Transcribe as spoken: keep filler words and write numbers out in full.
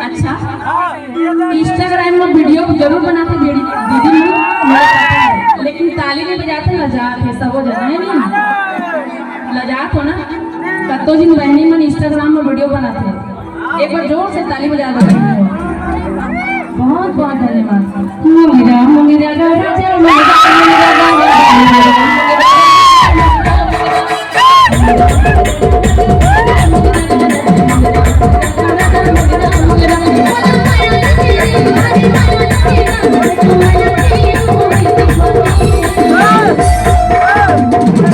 अच्छा, Instagram में video जरूर बनाथे दीदी, दीदी मन, मोला पता है। लेकिन ताली नहीं बजाथे, लजात है, सब हो जाना है नहीं, लजात हो ना। कतो जिन बहनी मन Instagram में video बनाथे, एक बार जोर से ताली बजा दो। बहुत बहुत धन्यवाद।